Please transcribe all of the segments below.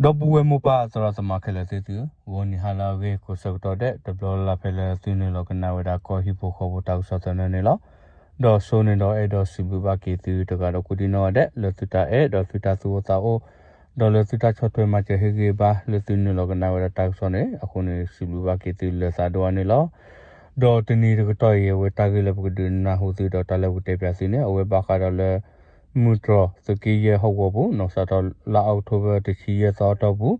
ဒီပုၢ်ဝဲၢ်မိၢ်ပၢ်သရၣ်သမါခဲလၢာ်သ့ၣ်သုဧၢ, ဂီၤနံၤဟါလၢအဂ့ၤကိးဆၢကတီၢ်ဒဲး တဘျီလၢ်လၢ်ဖဲလၢသုနုာ်လီၤကနၣ်ဝဲဒၣ်ကီၢ်ဟံၣ်ဖိဃီဖိတၢ်ကစီၣ်သနၢၣ်န့ၣ်လီၤ. ဒီးစိန့ၣ်ဒီးအဲၣ်ဒိးစံးဘျုးဘၣ်က့ၤသုတဂၤဒီးကိးဒံနီၢ်ဂၤဒဲး လၢသုတၢ်အဲၣ်ဒီးသုတၢ်သူၣ်အိၣ်သးအိၣ် ဒီးလၢသုတၢ်ဆီၣ်ထွဲမၤစၢၤဟ့ၣ်ဂံၢ်ဘါလၢသုနုာ်လီၤကနၣ်ဝဲဒၣ်တၢ်ကစီၣ်န့ၣ် အဃိန့ၣ် စံးဘျုးဘၣ်က့ၤသုလၢသးဒိၣ်အါန့ၣ်လီၤ. ဒီးတနံၤတကတီၢ်အံၤ အဝဲတၢ်ဂ့ၢ်လၢပကဒုးနၢ်ဟူသုဒီးတၢ်လၢပကတဲပၠးသုန့ၣ် အဝဲဘၣ်ဃးဒီးလၢ မုၢ်တြီၤသုးက့ယဲၢ်ဟီၣ်ကဝီၤပူၤနီၤ စးထီၣ်လါအီးကထိဘၢၣ် တဆံယဲၢ်သီအတီၢ်ပူၤ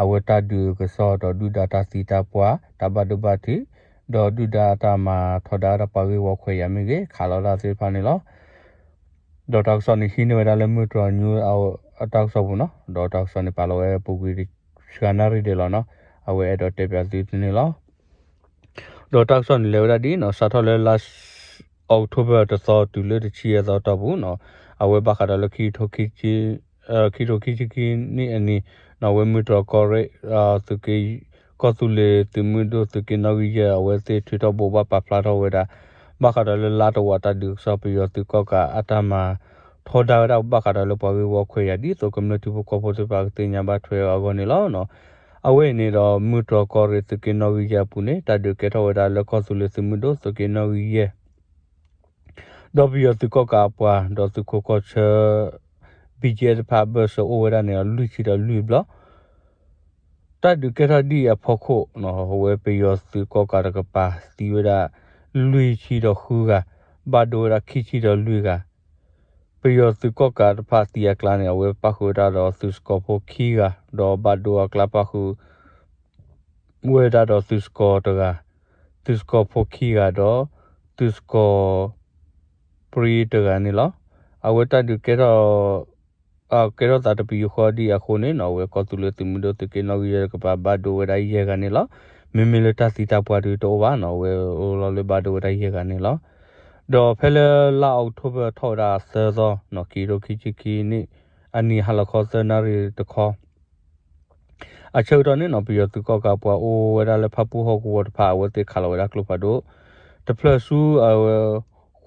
အဝဲတၢ်ဒုးကစီၣ်ဒီးဒုၣ်ဒါတၢ်သံတၢ်ပှၢ် တၢ်ဘၣ်ဒိဘၣ်ထံး ဒီးဒုၣ်ဒါတၢ်မၤထီဒါဝဲဒၣ်ပှၤဂ့ၢ်ဝီခွဲးယာ်မ့ၢ်ဂ့ၤ ခးလီၤတၢ်သ့ၣ်တဖၣ်န့ၣ်လီၤ. ဒီးတၢ်ကစီၣ်န့ၣ်ဟံးန့ၢ်ဝဲဒၣ်လၢမုၢ်တြီၤ news အတၢ်ကစီၣ်ပူၤနီၤ ဒီးတၢ်ကစီၣ်န့ၣ်ပာ်လီၤဝဲပူၤကွံာ်တဆှၤနၣ်ရံၣ်ဒဲးလီၤနီၤ အဝဲအဲၣ်ဒိးတဲပၠးသုတန့ၢ်လီၤ. ဒီးတၢ်ကစီၣ်န့ၣ်လဲၤဝဲဒၣ်ဒ်နီၤ စးထီၣ်လၢလါ October တသီတုၤလၢတဆံယဲၢ်သီအတီၢ်ပူၤနီၤ အဝဲဘၣ်ဃးဒီးလၢ ခံကထိခံဆံခံနံၣ်အနံၤနီၤ အဝဲမုၢ်တြီၤကီၢ်ရ့ၣ် သုးက့ ကီၢ်သူလ့ၤသုးမုၢ်ဒိၣ်သုးက့နီၣ်ဂံၢ်ယဲၢ် အဝဲသ့ၣ်ထုးထီၣ်ဘိးဘၣ်ပာ်ဖျါထီၣ်ဝဲဒၣ် ဘၣ်ဃးဒီးလၢလါတဝာ်တၢ်ဒုးကစီၣ် ပယီၤသုးကီၣ်ကးအတၢ်မၤထီဒါဝဲဒၣ်ဘၣ်ဃးဒီးလၢပှၤဂ့ၢ်ဝီခွဲးယာ် ဒ်သိးကမျၢၢ်ထံဖိကီၢ်ဖိသ့ၣ်တဖၣ်ကသ့ၣ်ညါဘၣ်ထွဲအဂီၢ်န့ၣ်လီၤ. အဝဲအံၤန့ၣ်ဒီး မုၢ်တြီၤကီၢ်ရ့ၣ်သုးက့နီၣ်ဂံၢ်ယဲၢ်အပူၤန့ၣ် တၢ်ဒုးကဲထီၣ်ဝဲဒၣ်လၢကီၢ်သူလ့ၤသုးမုၢ်ဒိၣ်သုးက့နီၣ်ဂံၢ်ယဲၢ် ဒီးပယီၤသုးကီၣ်ကးအပှၤ ဒီးသုးခိးကီၢ်ဆၢ ဘံၣ်ကၠ့ၣ် တဖၣ် ဘၢၣ်စၢၤအိၣ်ဝဲဒၣ်န့ၣ်ဒီးလွံၢ်ဆံဒီးလွံၢ်ဘျီ တၢ်ဒုးကဲထီၣ်ဒ်အံၤအဖီခိၣ် အဝဲပယီၤသုးကီၣ်ကးတကပၤသံဝဲဒၣ် လွံၢ်ဆံဒီးဃုဂၤ ဘၣ်ဒိဝဲဒၣ်ခံဆံဒီးလွံၢ်ဂၤ ပယီၤသုးကီၣ်ကးတဖၣ်သံအကျါန့ၣ် အဝဲပၣ်ဃုာ်ဝဲဒၣ်ဒီးသုးစကီၤဖိခံဂၤ ဒီးဘၣ်ဒိအကျါပၣ်ဃုာ် ဝဲဒၣ်ဒီးသုးစကီၤတဂၤ, သုးစကီၤဖိခံဂၤဒီး သုးစကီၤပြံတဂၤန့ၣ်လီၤ. အဝဲတၢ်ဒုးကဲထီၣ် ကဲထီၣ်သးတပယူာ်ဃီဒ်အံၤအဃိန့ၣ်နီၤ အဝဲကီၢ်သူလ့ၤသုးမုၢ်ဒိၣ်သုးက့နီၣ်ဂံၢ်ယဲၢ်တကပၤဘၣ်ဒိဝဲဒၣ်ယဲၢ်ဂၤန့ၣ်လီၤ. မ့မ့ၢ်လၢတၢ်သံတၢ်ပှၢ်ဒုးတအိၣ်ဘၣ်နီၤ အဝဲအိၣ်လီၤလၢဘၣ်ဒိဝဲဒၣ်ယဲၢ်ဂၤန့ၣ်လီၤ. ဒီးဖဲလၢလါအီးကထိဘၢၣ် ထီၣ်ဝဲဒၣ်သၢသီနီၤ ခံကထိခံဆံခံနံၣ် အနံၤဟါလီၤခီသၢနၣ်ရံၣ်တခီ အဆၢကတီၢ်န့ၣ်နီၤ ပယီၤသုးကီၣ်ကးပှၤအိၣ်ဝဲဒၣ်လၢဖၣ်ပူၣ်ဟီၣ်ကဝီၤတဖၣ် အဝဲသ့ၣ်ခးလီၤဝဲဒၣ်ကျိဖးဒိၣ် တဖျၢၣ်ဆူအဝဲ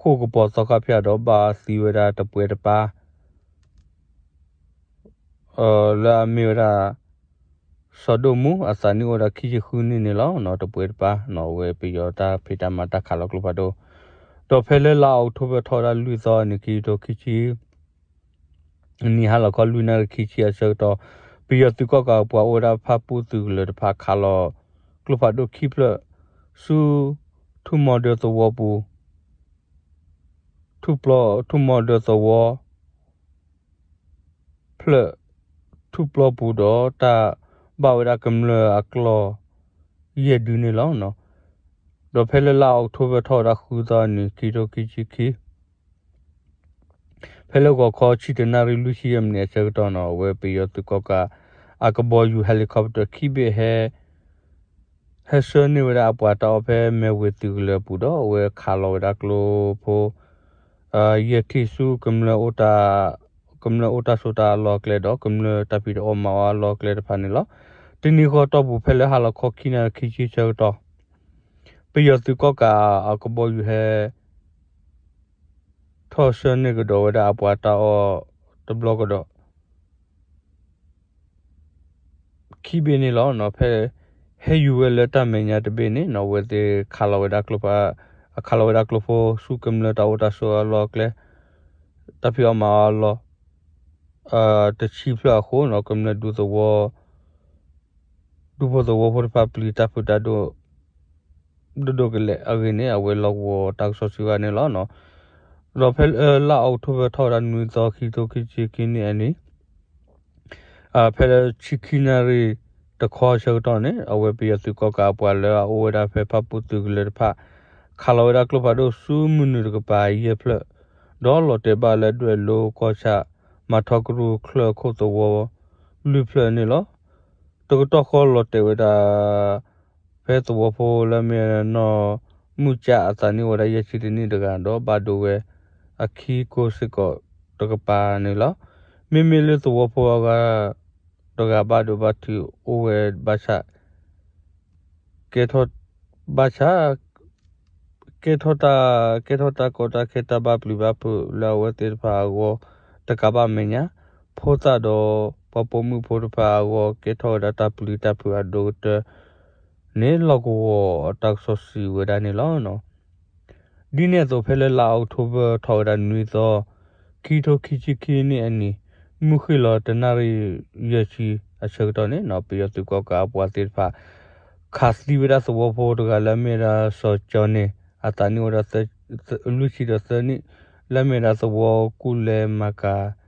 ဃိာ်ကပီၤသီခါဖၠၣ်ဒီးဘၣ်သံဝဲဒၣ်တပှဲၤတပၢ် လၢအမ့ၢ်ဝဲဒၣ် စီၤဒိၣ်မူ အသးနံၣ်အိၣ်ဝဲဒၣ်ခံဆံဃုနံၣ်န့ၣ်လီၤ. တပှဲၤတပၢ်နီၤ အဝဲပယီၤတၢ်ဖံးတၢ်မၤတၢ်ခးလီၤကျိဖးဒိၣ် ဒီးဖဲလၢလါအီးကထိဘၢၣ်ထီၣ်ဝဲဒၣ်လွံၢ်သီအနံၤ ခံကထိခံဆံ နံၤဟါလီၤခီလွံၢ်နၣ်ရံၣ်ခံဆံအဆၢကတီၢ် ပယီၤသုးကီၣ်ကးပှၤအိၣ်ဝဲဒၣ်ဖၣ်ပူၣ်သုးကလၢၤတဖၣ်ခးလီၤကျိဖးဒိၣ်ခံဖျၢၣ် ဆူ ထူၣ်မီဒၢသဝီပူၤ ထူၣ်ပျီ ထူၣ်မီဒၢသဝီ ဖျၢၣ် ထူၣ်ပျီပူၤဒီးတၢ်ဘၣ်ဝဲဒၣ်ကမျၢၢ်အကျီၢ် ယဲၢ်ဒုန့ၣ်လီၤ. ဒီးဖဲလၢလါအီးကထိဘၢၣ်ထီၣ်ဝဲဒၣ်ဃုသီအနံၤ ခံကထိခံဆံခံ ဖဲလၢဂီၤခီဆံတနၣ်ရံၣ်လွံၢ်ဆံယဲၢ်မံးနံးအဆၢကတီၢ်နီၤ အဝဲပယီၤသုးကီၣ်ကး အကဘီယူၤ helicopter ခံဘ့ၣ်ဟဲ ဟဲဆှၢန့ၢ်ဝဲဒၣ်အပှၤတၢ်အီၣ်ဖဲမဲၢ်ဝ့ၤသုးကလၢၤအပူၤဒီး အဝဲခးလီၤဝဲဒၣ်ကျိဖိ ယဲၢ်ထံၣ်ဆူကမျၢၢ်အိၣ်တၢ် ကမျၢၢ်အိၣ်တၢ်ဆိးတၢ်အလီၢ်အကျဲဒီး ကမျၢၢ်တၢ်ဖံးတၢ်အီၣ်မၤအီၣ်အလီၢ်အကျဲတဖၣ်န့ၣ်လီၤ. တနံၤဃီတီၢ်ပူၤဖဲလၢဟါလီၤခီခံနၣ်ရံၣ်ခံဆံဆၢကတီၢ် ပယီၤသုးကီၣ်ကးအကဘီယူၤဟဲ ထီၣ်ဆှၢန့ၢ်ကဒီးဝဲဒၣ်အပှၤတၢ်အီၣ်တဘျီကဒီး ခံဘ့ၣ်န့ၣ်လီၤ. ဖဲ ဟဲယူၤဝဲလၢတၢ်မဲာ်ညါတဘ့ၣ်န့ၣ်နီၤ အဝဲသ့ၣ်ခးလီၤဝဲဒၣ်ကျိဖး အခးလီၤဝဲဒၣ်ကျိဖိဆူကမျၢၢ်တၢ်အိၣ်တၢ်ဆိးအလီၢ်အကျဲ တၢ်ဖံးအီၣ်မၤအီၣ်အလီၢ် တဆံဖျၢၣ်အဃိနီၤ ကမျၢၢ်ဒူသဝီ ဒူဖိသဝီဖိတဖၣ်ပျံၤတၢ်ဖုးတၢ်ဒိၣ် ဒိၣ်ဒိၣ်ကလဲာ်အဂ့ၢ်န့ၣ် အဝဲလီၢ်ကဝီၤတၢ်ကစီၣ်စံးဝဲန့ၣ်လီၤ. ဒီးဖဲလၢလါအီးကထိဘၢၣ်ထီၣ်ဝဲဒၣ်နွံသီ ခံကထိခံဆံခံနံၣ်အနံၤ ဖဲလၢဆံခံနၣ်ရံၣ်တခီအဆၢကတီၢ်န့ၣ် အဝဲပယီၤသုးကီၣ်ကးအပှၤလၢအအိၣ်ဝဲဒၣ်ဖဲဖၣ်ပူၣ်သုးကလၢၤတဖၣ် ခးလီၤဝဲဒၣ်ကျိဖးဒိၣ်ဆူမုၢ်နုာ်တကပၤယဲၢ်ဖျၢၣ် ဒီးလီၤတဲာ်ဘၣ်လၢဒွဲၣ်လိကီၢ်ဆၣ် မၤထီကရူၢ်ချၢၣ်ခိၣ်သဝီ လွံၢ်ဖျၢၣ်န့ၣ်လီၤ. တကတီၢ်ဃီလီၤတဲာ်ဝဲဒၣ် ဖဲသဝီဖိလၢအမ့ၢ်နီၢ်မုၢ်ကၠၣ်အသးနံၣ်အိၣ်ဝဲဒၣ်ယဲၢ်ဆံတနံၣ်တဂၤ ဒီးဘၣ်ဒိဝဲအခံကိးစ့ၢ်ကီးတကပၤန့ၣ်လီၤ. မ့မ့ၢ်လၢသဝီဖိအဂၤတဂၤဘၣ်ဒိဘၣ်ထံးအိၣ်ဝဲဘၣ်ဆၣ် ကဲထီၣ် ဘၣ်ဆၣ် ကဲထီၣ်တၢ် ကဲထီၣ်တၢ်ကီတၢ်ခဲတၢ်ဘၣ်ပျံၤဘၣ်ဖုးလၢအဝဲသ့ၣ်တဖၣ်အဂီၢ် တကးဘၣ်မဲာ်ညါ ဖိသၣ်ဒီး ပှၤပိာ်မုၣ်ဖိတဖၣ်အဂီၢ် ကဲထီၣ်ဝဲဒၣ်တၢ်ပျံၤတၢ်ဖုးအဒိၣ်ကတၢၢ်န့ၣ် လီၢ်ကဝီၤတၢ်ကစီၣ်စံးဝဲဒၣ်န့ၣ်လီၤ. ဒ်န့ၣ်အသိး ဖဲလၢလါအီးကထိဘၢၣ်ထီၣ်ဝဲဒၣ်နွံသီ ခံကထိခံဆံခံနံၣ်အနံၤ မုၢ်ဃ့ၢ်လီၤတနၣ်ရံၣ်ယဲၢ်ဆံအဆၢကတီၢ်န့ၣ် ပယီၤသုးကီၣ်ကးအပှၤသ့ၣ်တဖၣ် ခးသံဝဲဒၣ်သဝီဖိတဂၤလၢအမ့ၢ်ဝဲဒၣ်စီၤကၠီန့ၣ် အသးနံၣ်အိၣ်ဝဲဒၣ် လွံၢ်ဆံဒီးသၢနံၣ် လၢအမ့ၢ်ဝဲဒၣ်သဝီကူၣ်လဲၤမၤကၤ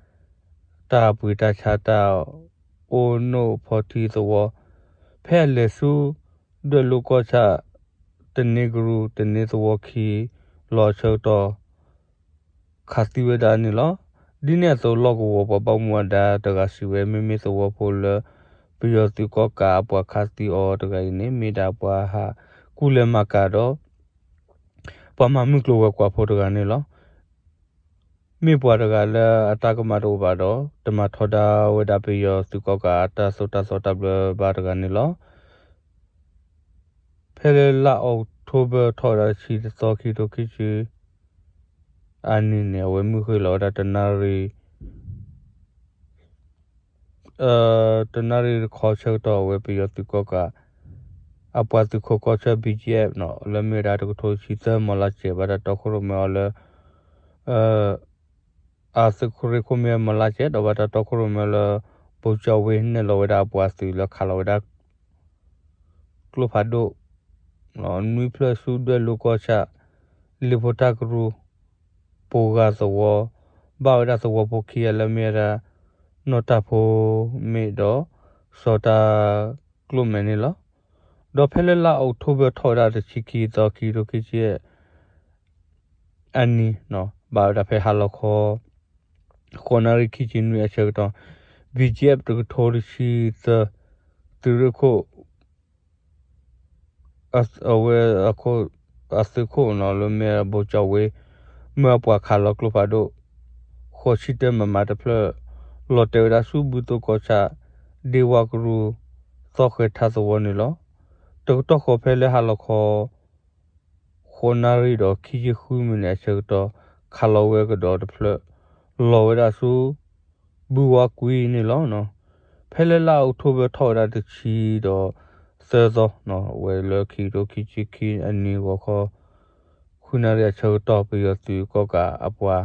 တၢ်ပှ့ၤတၢ်ဆါတၢ် အိၣ်နိၣ်ဖီထံသဝီ ဖဲအလဲၤဆူ ဒွဲၣ်လိၤကီၢ်ဆၣ် တန့ၢ်ကရူၢ်တန့ၢ်သဝီခံ လီၤအဆၢကတီၢ် ခးသံဝဲဒၣ်န့ၣ်လီၤ. ဒ်န့ၣ်အသိး လီၢ်ကဝီၤပှၤဘၣ်မူဘၣ်ဒါတဂၤစံးဝဲ မ့မ့ၢ်သဝီဖိလၢ ပယီၤသုးကီၣ်ကးအပှၤခးသံအီၤတဂၤအံၤန့ၣ် မ့ၢ်ဒၣ်ပှၤဟးကူၣ်လဲၤမၤကၤဒီး ပှၤမၤမုၢ်ကျိၤဝဲၤကွာ်ဖိတဂၤန့ၣ်လီၤ. မ့ၢ်ပှၤတဂၤလၢအတၢ်ကမၣ်တအိၣ်ဘၣ်ဒီး တမၤထီဒါဝဲဒၣ်ပယီၤသုးကီၣ်ကးအတၢ်သိၣ်တၢ်သီတၢ်ဘျၢဘၣ်တဂၤန့ၣ်လီၤ. ဖဲလၢလါအီးကထိဘၢၣ်ထီၣ်ဝဲဒၣ်တဆံတသီ ခံကထိခံဆံ အနံၤန့ၣ် အဝဲမုၢ်ဃ့ၢ်လီၤဝဲဒၣ်တနၣ်ရံၣ် တနၣ်ရံၣ်တခီဆၢကတီၢ် အဝဲပယီၤသုးကီၣ်ကး အပှၤသုးခိးကီၢ်ဆၢ ဘံၣ်ကၠံၣ်အဲၣ် လၢမ့ၢ်ဝဲဒၣ်တကထိဆံသၢ မီၤလါစဲး ဘၣ်တၢ်တီခိၣ်ရိၣ်မဲအီၤလၢ အသုးခိၣ်ရ့ၣ်ခိၣ်မ့ၢ်မီၤလါစဲး ဒီးဘၣ်တၢ်တီခိၣ်ရိၣ်မဲလၢ ဘိကၠီဝ့ နဲၣ်လီၤဝဲဒၣ်အပှၤသုးလၢခးလီၤဝဲဒၣ် ကျိဖးဒိၣ် နွံဖျၢၣ်ဆူဒွဲၣ်လိၤကီၢ်ဆၣ် လ့ဖိတၢ်ကရူၢ် ပိၤဂၤသဝီ ဘၣ်ဝဲဒၣ်သဝီဖိခံဂၤလၢမ့ၢ်ဝဲဒၣ် နီၢ်တၢ်ဖိမ့ၢ်ဒီး စီၤတၢ်ကျိၣ်မဲာ်န့ၣ်လီၤ. ဒီးဖဲလၢလါအီးကထိဘၢၣ်ထီၣ်ဝဲဒၣ်တဆံခံသီ ခံကထိခံဆံ အနံၤ ဘၣ်ဝဲဒၣ်ဖဲဟါလီၤခီ ဃိးနၣ်ရံၣ်ခံဆံနွံအဆၢကတီၢ် ဘံၣ်ကၠံၣ်အဲၣ် တကထိတဆံသၢ သုးရ့ၣ်ခိၣ် အဝဲ အသုးခိၣ်န့ၣ်လၢမ့ၢ်ဘိကၠီဝ့ မၢအပှၤခးလီၤကျိဖးဒိၣ် ဃိးဆံတၢ မမ တဖျၢၣ် လီၤတဲာ်ဝဲဒၣ်ဆူဘုသိၣ်ကီၢ်ဆၣ် ဒ့ဝါကရူၢ် သီၣ်ဃဲၤထးသဝီန့ၣ်လီၤ. တကတီၢ်ဃီဖဲလၢဟါလီၤခီ ဃိးနၣ်ရံၣ်ဒီးခံဆံဃုမံးနံးအဆၢကတီၢ် ခးလီၤဝဲကဒီးတဖျၢၣ် လီၤဝဲဒၣ်ဆူ ဘုဝါကွံန့ၣ်လီၤ. ဖဲလၢလါအီးကထိဘၢၣ်ထီၣ်ဝဲဒၣ်တဆံဒီးသၢသီ အဝဲလၢခံကထိခံဆံခံအနံၤဂီၤခီ ဃုနၣ်ရံၣ်အဆၢကတီၢ် ပယီၤသုးကီၣ်ကးအပှၤ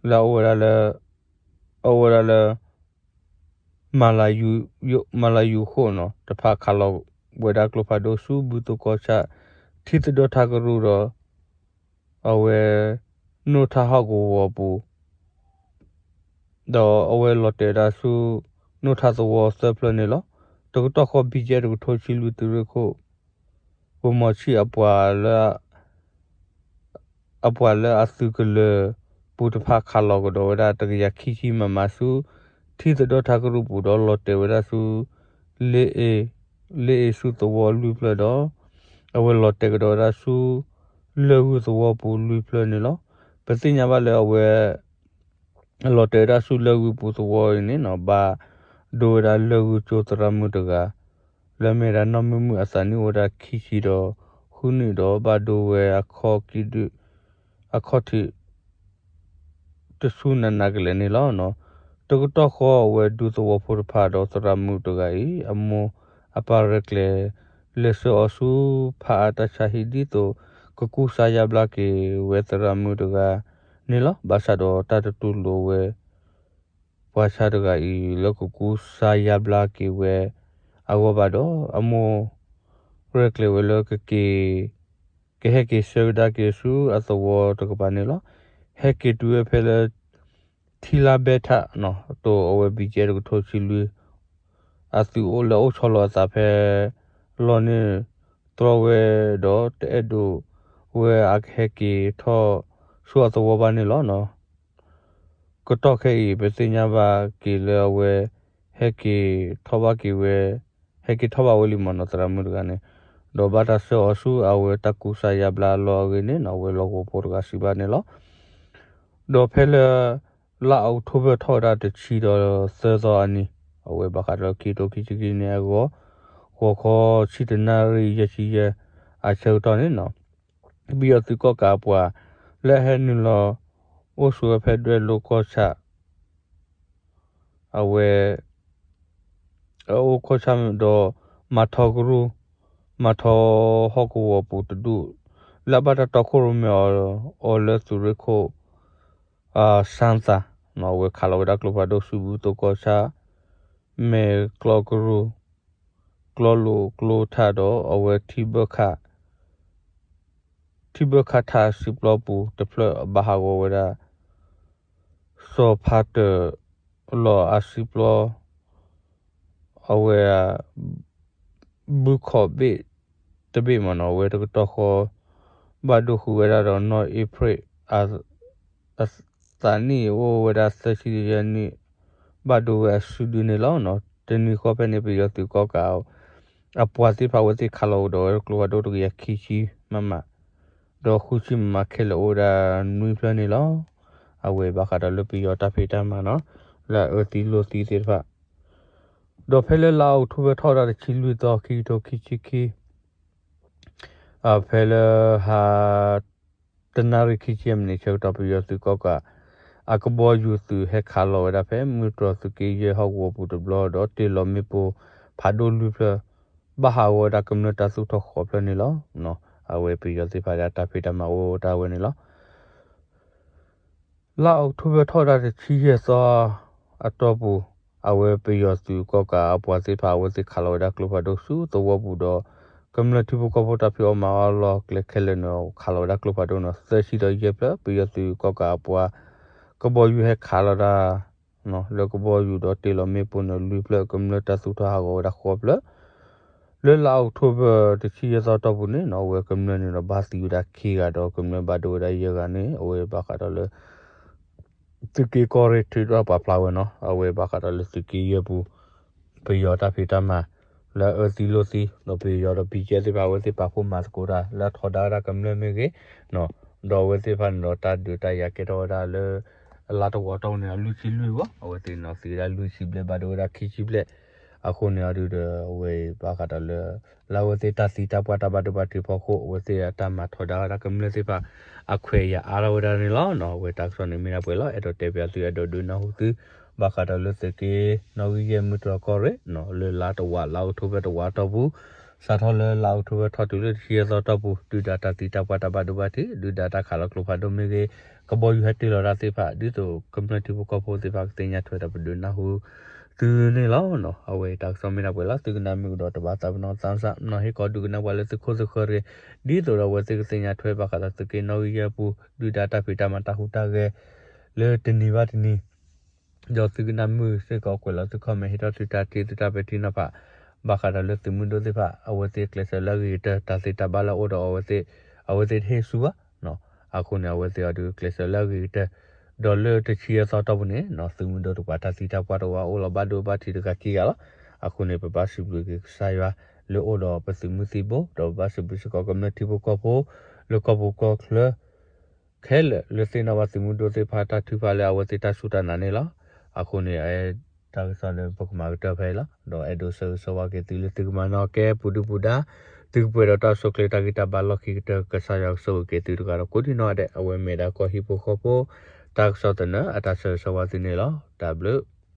လၢအအိၣ်ဝဲဒၣ်လၢ အအိၣ်ဝဲဒၣ်လၢ မၤလၤယူၤဃိၣ်န့ၣ် တဖၣ် ခးလီၤဝဲဒၣ်ကျိဖးဒိၣ်ဆူဘုသိၣ်ကီၢ်ဆၣ် ထံသဒၢထးကရူၢ်ဒီး အဝဲ နိၣ်ထၢ်ဟီၣ်ကဝီၤပူၤ ဒီးအဝဲလီၤတဲာ်ဝဲဒၣ်ဆူ နိၣ်ထၢ်သဝီသၢဖျၢၣ်န့ၣ်လီၤ. တကတီၢ်ဃီ ဘံၣ်ကၠံၣ်အဲၣ် တကထိဆံလွံၢ် သုးရ့ၣ်ခိၣ် ပမီၤဆံၣ်အပှၤလၢ အပှၤလၢအသုးကလၢၤပူၤတဖၣ် ခးလီၤကဒီးဝဲဒၣ်တကယၤခံဆံ မမ ဆူ ထံသဒၢထးကရူၢ်ပူၤဒီး လီၤတဲာ်ဝဲဒၣ်ဆူ လ့အ့ၣ် လ့အ့ၣ်ဆူသဝီလွံၢ်ဖျၢၣ်ဒီး အဝဲလီၤတဲာ်ကဒီးဝဲဒၣ်ဆူ လၢၢ်ဂုၢ်သဝီပူၤလွံၢ်ဖျၢၣ်န့ၣ်လီၤ. ပသ့ၣ်ညါဘၣ်လၢအဝဲ လီၤတဲာ်ဝဲဒၣ်ဆူလၢၢ်ဂုၢ်ပူၤသဝီအံၤန့ၣ် ဘၣ်ဒိဝဲဒၣ်လၢၢ်ဂုၢ်ကၠိသရၣ်မုၣ်တဂၤ လၢအမ့ၢ်ဝဲဒၣ်နီၢ်မုၢ်မုၢ် အသးနံၣ်အိၣ်ဝဲဒၣ်ခံဆံဒီးဃုနံၣ်ဒီး ဘၣ်ဒိဝဲ အခီၣ်ထံး တဆူနးနးကလဲာ်န့ၣ်လီၤ. တကတီၢ်ဃီ အဝဲဒူသဝီဖိတဖၣ်ဒီးသရၣ်မုၣ်တဂၤအံၤ အမိၢ်အပၢ်ရဲၣ်ကျဲၤ လဲၤဆှၢအီၤဆူ ဖးအါတၢ်ဆါဟံၣ် ဒ်သိးကကူစါယါဘျါက့ၤဝဲသရၣ်မုၣ်တဂၤန့ၣ်လီၤ. ဘၣ်ဆၣ်ဒီးတၢ်တတူၢ်လိာ်ဝဲ ပှၤဆါတဂၤအံၤ လၢကကူစါယါဘျါက့ၤဝဲအဂီၢ်ဘၣ်ဒီး အမိၢ်ရဲၣ်ကျဲၤဝဲလၢကက့ၤ ကဟဲက့ၤဆှၢကဒါက့ၤဆူအသဝီတကပၤန့ၣ်လီၤ. ဟဲက့ၤတုၤဝဲဖဲလၢ ထံလါဘဲထး အသိး အဝဲဘံၣ်ကၠံၣ်အဲၣ် တကထိဆံလွံၢ် အသုးအိၣ်လၢအအိၣ်ဆီလီၤအသးဖဲ လီၢ်န့ၣ်တြီဝဲဒီး တအဲၣ်ဒိးဝဲအကဟဲက့ၤထီၣ်ဆူအသဝီဘၣ်န့ၣ်လီၤ. ကတီၢ်ခဲအံၤ ပသ့ၣ်ညါဘၣ်က့ၤလၢအဝဲ ဟဲက့ၤထီၣ်ဘၣ်က့ၤဝဲ ဟဲက့ၤထီၣ်ဘၣ်ဝဲလံမ့ၢ်နီၢ် သရၣ်မုၣ်တဂၤန့ၣ်, ဒီးဘၣ်တၢ်ဆှၢအီၤဆူအဝဲတၢ်ကူစါယါဘျါအလီၢ်အဂ့ၢ်န့ၣ်နီၢ် အဝဲလီၢ်ကဝီၤဖိတဂၤစံးဘၣ်န့ၣ်လီၤ. ဒီးဖဲလၢ လါအီးကထိဘၢၣ်ထီၣ်ဝဲဒၣ်တဆံဒီးသၢသီအနံၤ, အဝဲဘၣ်ဃးဒီးခံကထိခံဆံခံနံၣ်အဂီၢ်, ဂီၤခီဆံတနၣ်ရံၣ်ယဲၢ်ဆံယဲၢ်အဆၢကတီၢ်န့ၣ်နီၢ်, ပယီၤသုးကီၣ်ကးအပှၤ လၢအဟဲနုာ်လီၤအိၣ်ဆိးဝဲဖဲဒွဲၣ်လိၤကီၢ်ဆၣ် အဝဲ အိၣ်ခီၣ်ဆၣ်ဒီး မၤထီကရူၢ်, မၤထီဟီၣ်ကဝီၤပူၤတဒူၣ်, လၢအဘၣ်တၢ်တီခိၣ်ရိၣ်မဲအီၤလၢသုးရ့ၣ်ခိၣ် စၣ်သး, အဝဲခးလီၤဝဲဒၣ်ကျိဖးဒိၣ်စုဘူၣ်သိကီၢ်ဆၣ်, မဲာ်ကျီကရူၢ်, ကျီလိာ်ကျိထၣ်ဒီးအဝဲ ထံဘၢၣ်ခးထးစံပျီပူၤတဖျၢၣ် ဘၣ်ဟးဂီၤဝဲဒၣ် စီၤဖးတၢၢ်လီၤအစံပျီ အဝဲ ဘုခီၣ်ဘ့ၣ်တဘ့ၣ်မ့ၢ်နီၤ အဝဲတကတီၢ်ဃီ ဘၣ်ဒိဃုာ်ဝဲဒၣ်ဒီးနီၢ်အ့ဖြ့ၣ် အသးနံၣ်အိၣ်ဝဲဒၣ်သၢဆံယဲၢ်နံၣ် ဘၣ်ဒိဝဲအစုဒုန့ၣ်လီၤ. တနံၤဃီဖဲန့ၣ် ပယီၤသုးကီၣ်ကး အပှၤသ့ၣ်တဖၣ် အဝဲသ့ၣ်ခးလီၤကဒီးဝဲကျိဖးဒိၣ်တကယၤခံဆံ မမ, ဒီးဃုဆံ မမ ခဲလၢာ်အိၣ်ဝဲဒၣ်နွံဖျၢၣ်န့ၣ်လီၤ. အဝဲဘၣ်ဃးဒီးလၢပယီၤတၢ်ဖံးတၢ်မၤနီၤ လၢအအၢသံလိာ်သံသ့ၣ်တဖၣ် ဒီးဖဲလၢလါအီးကထိဘၢၣ်ထီၣ်ဝဲဒၣ်တဆံလွံၢ်သီ ခံကထိခံဆံခံ ဖဲလၢဟါ တနၣ်ရံၣ်ခံဆံယဲၢ်မံးနံးဆၢကတီၢ် ပယီၤသုးကီၣ်ကး အကဘီယူၤသုးဟဲခးလီၤဝဲဒၣ်ဖဲမုၢ်တြီၤသုးက့ယဲၢ်ဟီၣ်ကဝီၤပူၤတဘျီ ဒီးတ့ၢ်လီၤမ့ၣ်ပိၢ်ဖးဒိၣ်လွံၢ်ဖျၢၣ် ဘၣ်ဟးဂီၤဝဲဒၣ်ကမျၢၢ်တၢ်သူၣ်ထီၣ်ဃိးဖျၢၣ်န့ၣ်လီၤ. အဝဲပယီၤသ့ၣ်တဖၣ်ဒၣ်တၢ်ဖံးတၢ်မၤအိၣ်တၢ်ဝဲန့ၣ်လီၤ. လါအီးကထိဘၢၣ်ထီၣ်ဝဲဒၣ်တဆံယဲၢ်သီအတီၢ်ပူၤ အဝဲပယီၤသုးကီၣ်ကးအပှၤသ့ၣ်တဖၣ် အဝဲသ့ၣ်ခးလီၤဝဲဒၣ်ကျိဖးဒိၣ်ဆူသဝီပူၤဒီး ကမျၢၢ်ထံဖိကီၢ်ဖိတၢ်ဖံးအီၣ်မၤအီၣ်လီၢ်ကျဲခဲလၢာ်န့ၣ် ခးလီၤဝဲဒၣ်ကျိဖးဒိၣ်န့ၣ် သၢဆံဒီးယဲၢ်ဖျၢၣ် ပယီၤသုးကီၣ်ကးအပှၤ ကဘီယူၤဟဲခးလီၤတၢ် လၢကဘီယူၤဒီးတ့ၢ်လီၤမ့ၣ်ပိၢ်န့ၣ်လွံၢ်ဖျၢၣ် ကမျၢၢ်တၢ်သူၣ်ထီၣ်ဟးဂီၤဝဲဒၣ်ဃိးဖျၢၣ် လၢလါအီးကထိဘၢၣ်တဆံယဲၢ်သီတီၢ်ပူၤန့ၣ်နီၤ အဝဲကမျၢၢ်န့ၣ်ဒီးဘၣ်သံဝဲဒၣ်ခံဂၤဒီးကမျၢၢ်ဘၣ်ဒိဝဲဒၣ်ယဲၢ်ဂၤန့ၣ် အဝဲဘၣ်ဃးဒီးလၢ သုးက့ကီၢ်ရ့ၣ်ထုးထီၣ်ပာ်ဖျါဝဲနီၤ အဝဲဘၣ်ဃးဒီးလၢသုးက့ယဲၢ်ပူၤ ပယီၤတၢ်ဖံးတၢ်မၤ လၢအအၢသံလိာ်သံ ဒီးပယီၤဒီး ဘံကဲ သ့ၣ်တဖၣ် အဝဲသ့ၣ်ပာ်ဖှိၣ်မၤသကိးတၢ် လၢအထီဒါဝဲဒၣ်ကမျၢၢ်မ့ၢ်ဂ့ၤ ဒီးအဝဲသ့ၣ်တဖၣ်န့ၣ်ဒီးတၢ်ဒုးတၢ်ယၤကဲထီၣ်ဝဲဒၣ်လၢ အလါတဝီတီၢ်ပူၤန့ၣ်ဒီးလွံၢ်ဆံလွံၢ်ဂီၢ် အဝဲသ့ၣ်န့ၣ်ဒီးသံဝဲဒၣ်လွံၢ်ဆံဘျဲၣ် ဘၣ်ဒိဝဲဒၣ်ခံဆံဘျဲၣ် အဃိန့ၣ်အီၤဒုးဒီး အဝဲဘၣ်ဃးဒီးလၢ လၢအဝဲသ့ၣ်တၢ်သံတၢ်ပှၢ်တၢ်ဘၣ်ဒိဘၣ်ထံးဖီခိၣ် အဝဲသ့ၣ်အတၢ်မၤထီဒါဝဲဒၣ်ကမျၢၢ်သ့ၣ်တဖၣ် အခွဲးယာ်အါထီၣ်ဝဲဒၣ်န့ၣ်လီၤ. အဝဲတၢ်ကစီၣ်န့ၣ်မ့ၢ်ဒၣ်ပှဲၤလီၤ အဲၣ်ဒိးတဲပၠးသုအဲၣ်ဒိးဒုးနၢ်ဟူသု ဘၣ်ဃးဒီးလၢသုးက့နီၣ်ဂံၢ်ယဲၢ်မုၢ်တြီၤကီၢ်ရ့ၣ် လၢလါတဝး လါအီးကထိဘၢၣ်တဝးတီၢ်ပူၤ စးထီၣ်လၢလါအီးကထိဘၢၣ်ထီၣ်တုၤလၢတဆံယဲၢ်သီတီၢ်ပူၤ ဒုၣ်ဒါတၢ်သံတၢ်ပှၢ်တၢ်ဘၣ်ဒိဘၣ်ထံး ဒုၣ်ဒါတၢ်ခးလီၤကျိဖးဒိၣ်မ့ၢ်ဂ့ၤ ကဘီယူၤဟဲတ့ၢ်လီၤတၢ်သ့ၣ်တဖၣ် ဒ်သိးကမျၢၢ်ထံဖိကီၢ်ဖိသ့ၣ်တဖၣ်ကသ့ၣ်ညါထွဲဒီးပဒုးနၢ်ဟူသုန့ၣ်လီၤ. အဝဲတၢ်ကစီၣ်မ့ၢ်ဒၣ်ပှဲၤလီၤ သုကနၣ်မုာ်ကဒီးတဘၣ်သးပ့ၤနီၣ်သးစၢ် နီၢ်ဟ့ၣ်ကီးဒုးကနၣ်ပှၤလၢသုခိၣ်သုဃၢၤတဂ့ၤ ဒ်သိးဒီးအဝဲသ့ၣ်ကသ့ၣ်ညါထွဲဘၣ်ဃးဒီးသုးက့နီၣ်ဂံၢ်ယဲၢ်ပူၤ ဒုၣ်ဒါတၢ်ဖံးတၢ်မၤတၢ်ဟူးတၢ်ဂဲၤ လၢတနံၤဘၣ်တနံၤ ဒီးသုကနၣ်မုာ်စ့ၢ်ကီးကွဲးလီၤသု comment ဟ့ၣ်ထီၣ်သုတၢ်ထံၣ် သုတၢ်ပဲာ်ထံနီၤဖး ဘၣ်ဃးဒီးလၢသုးမုၢ်ဒိၣ်သ့ၣ်တဖၣ် အဝဲသ့ၣ်ကျဲးစၢးလၢအဂ့ၤကတၢၢ် တၢ်သ့တၢ်ဘၣ်လၢအအိၣ်ဒီးအဝဲသ့ၣ် အဝဲသ့ၣ်တဟ့ၣ်ဆူၣ်ဘၣ် အဃိန့ၣ် အဝဲသ့ၣ်အီၤဒုးကျဲးစၢးလၢအဂ့ၤကတၢၢ် ဒီးလၢတဆံယဲၢ်သီတီၢ်ပူၤန့ၣ် သုးမုၢ်ဒိၣ်တပှၤတၢ်သံတၢ်ပှၢ်တဝးအိၣ်လီၤဘၣ်ဒိဘၣ်ထံးတဂၤခံဂၤလီၤ. အဃိန့ၣ် ပဘၣ်စံးဘျုးက့ၤကစၢ်ယွၤ လၢအိၣ်ဒီးပသုးမုၢ်သံၣ်ဘိ ဒီးပဘၣ်စံးဘျုးစ့ၢ်ကီးကမျၢၢ်ထံဖိကီၢ်ဖိ လၢကီၢ်ပူၤကီၢ်ချၢ ခဲလၢာ်လၢသ့ၣ်နီၣ်ဘၣ်သုးမုၢ်ဒိၣ်သ့ၣ်တဖၣ်တၢ်ထုကဖၣ်လၢအဝဲသ့ၣ်တၢ်စူၢ်တၢ်နာ်န့ၣ်လီၤ. အဃိန့ၣ် တၢ်ကစီၣ်လၢပကမၤကတၢၢ်ဖဲအံၤလီၤ. ဒီးအဲၣ်ဒိးဆၢဂ့ၤဆၢဝါက့ၤသုလၢသုကမၤနၢၤကဲပူၤဒုၣ်ပူၤဒါ သုကပှဲၤဒီးတၢ်အိၣ်ဆူၣ်အိၣ်ချ့တၢ်ဂံၢ်တၢ်ဘါလီၢ်ခံကတၢၢ် ကစၢ်ယွၤကဆိၣ်ဂ့ၤက့ၤသုတဂၤဒီးကိးဒံနီၢ်ဒဲး အဝဲမ့ၢ်ဒၣ်ကီၢ်ဟံၣ်ဖိဃီဖိ တၢ်ကစီၣ်သနၢၣ်အတၢ်ဆၢဂ့ၤဆၢဝါသုန့ၣ်လီၤ. တၢ်ဘျုး